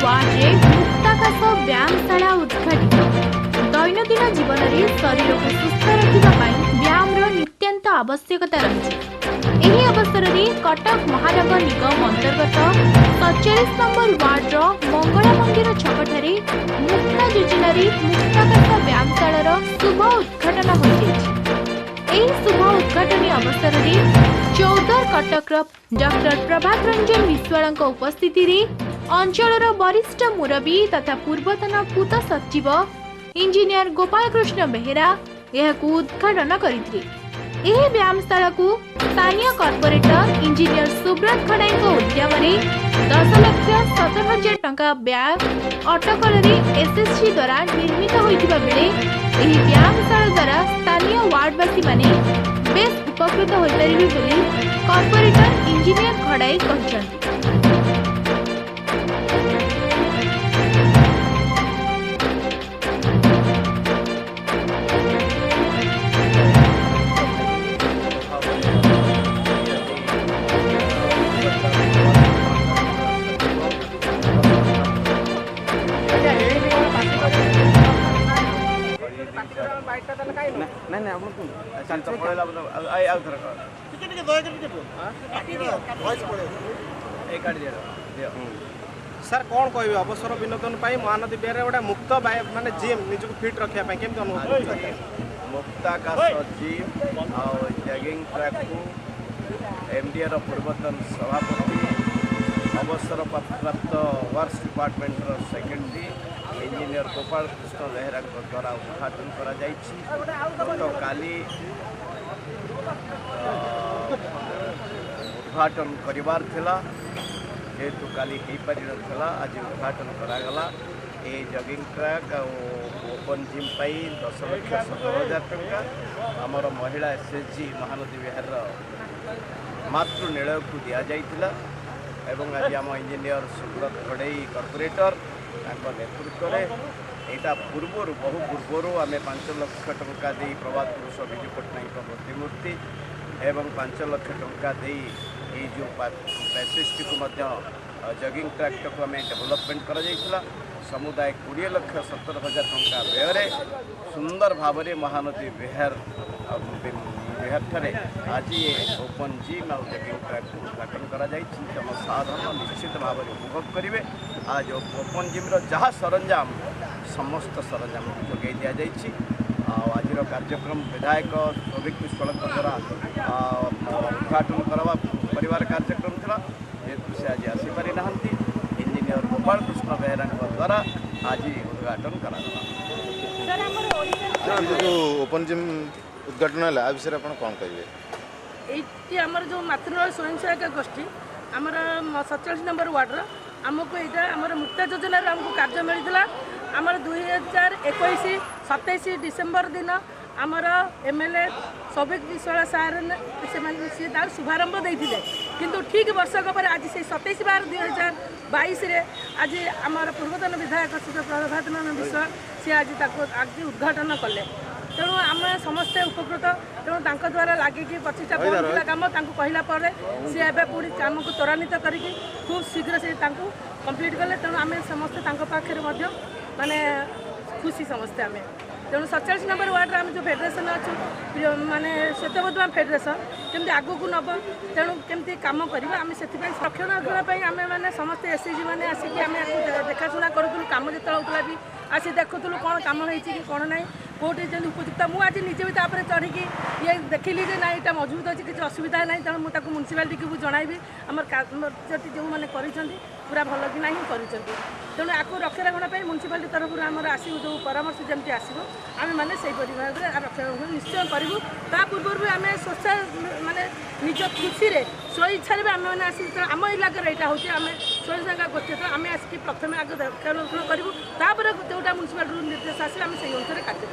ୱାର୍ଡରେ ମୁକ୍ତାକାଶ ବ୍ୟାୟାମଶାଳା ଉଦ୍ଘାଟିତ। ଦୈନନ୍ଦିନ ଜୀବନରେ ଶରୀରକୁ ସୁସ୍ଥ ରଖିବା ପାଇଁ ବ୍ୟାୟାମର ନିତ୍ୟାନ୍ତ ଆବଶ୍ୟକତା ରହିଛି। ଏହି ଅବସରରେ କଟକ ମହାନଗର ନିଗମ ଅନ୍ତର୍ଗତ 47 ନମ୍ବର ୱାର୍ଡର ମଙ୍ଗଳା ମନ୍ଦିର ଛକଠାରେ ମୁକ୍ତା ଯୋଜନାରେ ମୁକ୍ତାକାଶ ବ୍ୟାୟାମଶାଳାର ଶୁଭ ଉଦ୍ଘାଟନ ହୋଇଯାଇଛି। ଏହି ଶୁଭ ଉଦ୍ଘାଟନୀ ଅବସରରେ ଚୌଦ୍ୱାର କଟକର ଡକ୍ଟର ପ୍ରଭାତ ରଞ୍ଜନ ବିଶ୍ୱାଳଙ୍କ ଉପସ୍ଥିତିରେ ଅଞ୍ଚଳର ବରିଷ୍ଠ ମୁରବୀ ତଥା ପୂର୍ବତନ ପୂର୍ତ୍ତ ସଚିବ ଇଞ୍ଜିନିୟର ଗୋପାଳକୃଷ୍ଣ ବେହେରା ଏହାକୁ ଉଦ୍ଘାଟନ କରିଥିଲେ। ଏହି ବ୍ୟାୟାମସ୍ଥଳକୁ ସ୍ଥାନୀୟ କର୍ପୋରେଟର ଇଞ୍ଜିନିୟର ସୁବ୍ରତ ଖଡ଼ାଇଙ୍କ ଉଦ୍ୟମରେ 10,17,000 ଟଙ୍କା ବ୍ୟୟ ଅଟକଳରେ ଏସ୍ଏସ୍ଜି ଦ୍ୱାରା ନିର୍ମିତ ହୋଇଥିବା ବେଳେ ଏହି ବ୍ୟାୟାମଶାଳା ଦ୍ୱାରା ସ୍ଥାନୀୟ ୱାର୍ଡବାସୀମାନେ ବେଶ୍ ଉପକୃତ ହୋଇପାରିବେ ବୋଲି କର୍ପୋରେଟର ଇଞ୍ଜିନିୟର ଖଡ଼ାଇ କହିଛନ୍ତି। ନାଇଁ ନାଇଁ, ଆପଣ କୁହନ୍ତୁ। ଚାଲିଛି ପଳେଇଲା। ଆଉ ଥରେ କର। ଟିକେ ଟିକେ, ଦୟାକରି ଟିକେ କୁହନ୍ତୁ। ଏଇ କାଟି ଦିଅ ଦିଅ। ସାର୍, କ'ଣ କହିବେ? ଅବସର ବିନୋଦନ ପାଇଁ ମହାନଦୀ ବିହାରରେ ଗୋଟେ ମୁକ୍ତ ମାନେ ଜିମ୍, ନିଜକୁ ଫିଟ୍ ରଖିବା ପାଇଁ କେମିତି ଅନୁଭବ କରୁଛନ୍ତି? ମୁକ୍ତାକାଶ ଜିମ୍ ଆଉ ଜଗିଂ ଟ୍ରାକ୍କୁ ଏମ୍ଡିଏର ପୂର୍ବତନ ସଭାପତି, ଅବସରପ୍ରାପ୍ତ ୱାର୍କସ ଡିପାର୍ଟମେଣ୍ଟର ସେକ୍ରେଟାରୀ ଇଞ୍ଜିନିୟର ଗୋପାଳ କୃଷ୍ଣ ବେହେରାଙ୍କ ଦ୍ୱାରା ଉଦ୍ଘାଟନ କରାଯାଇଛି। ଗତକାଲି ଉଦ୍ଘାଟନ କରିବାର ଥିଲା, ଯେହେତୁ କାଲି ହେଇପାରିନଥିଲା, ଆଜି ଉଦ୍ଘାଟନ କରାଗଲା। ଏ ଜଗିଂ ଟ୍ରାକ୍ ଆଉ ଓପନ୍ ଜିମ୍ ପାଇଁ 10,17,000 ଟଙ୍କା ଆମର ମହିଳା ଏସ୍ଏଚ୍ଜି ମହାନଦୀ ବିହାରର ମାତୃ ନିଳୟକୁ ଦିଆଯାଇଥିଲା ଏବଂ ଆଜି ଆମ ଇଞ୍ଜିନିୟର ସୁବ୍ରତ ଘଡ଼େଇ କର୍ପୋରେଟର, ତାଙ୍କ ନେତୃତ୍ୱରେ ଏଇଟା ପୂର୍ବରୁ, ବହୁ ପୂର୍ବରୁ ଆମେ 5 ଲକ୍ଷ ଟଙ୍କା ଦେଇ ପ୍ରବାଦ ପୁରୁଷ ବିଜୁ ପଟ୍ଟନାୟକଙ୍କ ପ୍ରତିମୂର୍ତ୍ତି ଏବଂ 5 ଲକ୍ଷ ଟଙ୍କା ଦେଇ ଏଇ ଯେଉଁ ପ୍ୟାସେଜଟିକୁ ମଧ୍ୟ, ଜଗିଂ ଟ୍ରାକ୍ଟାକୁ ଆମେ ଡେଭଲପମେଣ୍ଟ କରାଯାଇଥିଲା। ସମୁଦାୟ 20,17,000 ଟଙ୍କା ବ୍ୟୟରେ ସୁନ୍ଦର ଭାବରେ ମହାନଦୀ ବିହାର ବିହାରଠାରେ ଆଜି ଏ ଓପନ୍ ଜିମ୍ ଆଉ ଜଗିଂ ଟ୍ରାକ୍କୁ ଉଦ୍ଘାଟନ କରାଯାଇଛି। ଜନସାଧାରଣ ନିଶ୍ଚିତ ଭାବରେ ଉପଭୋଗ କରିବେ। ଆଜି ଓପନ୍ ଜିମ୍ର ଯାହା ସରଞ୍ଜାମ, ସମସ୍ତ ସରଞ୍ଜାମ ଯୋଗାଇ ଦିଆଯାଇଛି। ଆଉ ଆଜିର କାର୍ଯ୍ୟକ୍ରମ ବିଧାୟକ ସୌଭିକ ବିଶ୍ୱାଳଙ୍କ ଦ୍ୱାରା ଉଦ୍ଘାଟନ କରିବାର କାର୍ଯ୍ୟକ୍ରମ ଥିଲା। ଯେହେତୁ ସେ ଆଜି ଆସିପାରିନାହାନ୍ତି, ଇଞ୍ଜିନିୟର ଗୋପାଳ କୃଷ୍ଣ ବେହେରାଙ୍କ ଦ୍ୱାରା ଆଜି ଉଦ୍ଘାଟନ କରାଗଲା। ଆଜି ଯେଉଁ ଓପନ୍ ଜିମ୍ ଉଦ୍ଘାଟନ ହେଲା, ଆ ବିଷୟରେ ଆପଣ କ'ଣ କହିବେ? ଏଇଠି ଆମର ଯେଉଁ ମାତୃନିଳୟ ସ୍ୱୟଂ ସହାୟକ ଗୋଷ୍ଠୀ, ଆମର 47 ନମ୍ବର ୱାର୍ଡ଼ର, ଆମକୁ ଏଇଟା ଆମର ମୁକ୍ତା ଯୋଜନାରୁ ଆମକୁ କାର୍ଯ୍ୟ ମିଳିଥିଲା। ଆମର 2021 27 ଡିସେମ୍ବର ଦିନ ଆମର ଏମ୍ଏଲ୍ଏ ସୌଭିକ ବିଶ୍ୱାଳ ସାର୍, ସେମାନେ ସିଏ ତାର ଶୁଭାରମ୍ଭ ଦେଇଥିଲେ। କିନ୍ତୁ ଠିକ୍ ବର୍ଷକ ପରେ ଆଜି ସେଇ 27/12/2022ରେ ଆଜି ଆମର ପୂର୍ବତନ ବିଧାୟକ ଶ୍ରୀ ପ୍ରଭାତ ବିଶ୍ୱାଳ, ସିଏ ଆଜି ତାକୁ ଆଜି ଉଦ୍ଘାଟନ କଲେ। ତେଣୁ ଆମେ ସମସ୍ତେ ଉପକୃତ। ତେଣୁ ତାଙ୍କ ଦ୍ୱାରା ଲାଗିକି 25ଟା ବନ୍ଦ ଥିଲା କାମ, ତାଙ୍କୁ କହିଲା ପରେ ସିଏ ଏବେ ପୁଣି କାମକୁ ତ୍ୱରାନ୍ୱିତ କରିକି ଖୁବ୍ ଶୀଘ୍ର ସେ ତାଙ୍କୁ କମ୍ପ୍ଲିଟ୍ କଲେ। ତେଣୁ ଆମେ ସମସ୍ତେ ତାଙ୍କ ପାଖରେ ମଧ୍ୟ ମାନେ ଖୁସି ସମସ୍ତେ ଆମେ। ତେଣୁ 47 ନମ୍ବର ୱାର୍ଡ଼ରେ ଆମେ ଯେଉଁ ଫେଡେରେସନ୍ ଅଛୁ, ମାନେ ଶ୍ୱେତବର୍ଦ୍ଧମାନ ଫେଡେରେସନ୍ କେମିତି ଆଗକୁ ନେବ, ତେଣୁ କେମିତି କାମ କରିବା ଆମେ ସେଥିପାଇଁ ରକ୍ଷଣାବେକ୍ଷଣ ପାଇଁ ଆମେ ମାନେ ସମସ୍ତେ ଏସ୍ଏଚ୍ଜି ମାନେ ଆସିକି ଆମେ ଆକୁ ଦେଖାଶୁଣା କରୁଥିଲୁ। କାମ ଯେତେବେଳେ ହେଉଥିଲା ବି ଆସି ଦେଖୁଥିଲୁ କ'ଣ କାମ ହେଇଛି କି କ'ଣ ନାହିଁ, କେଉଁଠି ଯେମିତି ଉପଯୁକ୍ତ। ମୁଁ ଆଜି ନିଜେ ବି ତାପରେ ଚଢ଼ିକି ଇଏ ଦେଖିଲି ଯେ ନାଇଁ, ଏଇଟା ମଜବୁତ ଅଛି, କିଛି ଅସୁବିଧା ନାହିଁ। ତେଣୁ ମୁଁ ତାକୁ ମ୍ୟୁନିସିପାଲିଟିକୁ ବି ଜଣାଇବି, ଆମର କାର୍ଯ୍ୟଟି ଯେଉଁମାନେ କରିଛନ୍ତି ପୁରା ଭଲ କି ନାହିଁ କରିଛନ୍ତି। ତେଣୁ ଆକୁ ରକ୍ଷଣାବେକ୍ଷଣ ପାଇଁ ମ୍ୟୁନିସିପାଲିଟି ତରଫରୁ ଆମର ଆସିବ ଯେଉଁ ପରାମର୍ଶ ଯେମିତି ଆସିବ, ଆମେମାନେ ସେହିପରି ଭାବରେ ରକ୍ଷଣାବେକ୍ଷଣ ନିଶ୍ଚୟ କରିବୁ। ତା ପୂର୍ବରୁ ବି ଆମେ ସ୍ୱଚ୍ଛ ମାନେ ନିଜ ଖୁସିରେ ସ୍ୱଇଚ୍ଛାରେ ବି ଆମେମାନେ ଆସି, ଯେତେବେଳେ ଆମ ଇଲାକାରେ ଏଇଟା ହେଉଛି, ଆମେ ସ୍ୱୟଂ ସହାୟକ ଗୋଷ୍ଠୀ, ଯେତେବେଳେ ଆମେ ଆସିକି ପ୍ରଥମେ ଆଗ ରକ୍ଷଣାବେକ୍ଷଣ କରିବୁ, ତାପରେ ଯେଉଁଟା ମ୍ୟୁନିସିପାଲିଟିରୁ ନିର୍ଦ୍ଦେଶ ଆସିବ ଆମେ ସେଇ ଅନୁସାରେ କାର୍ଯ୍ୟ କରିବୁ।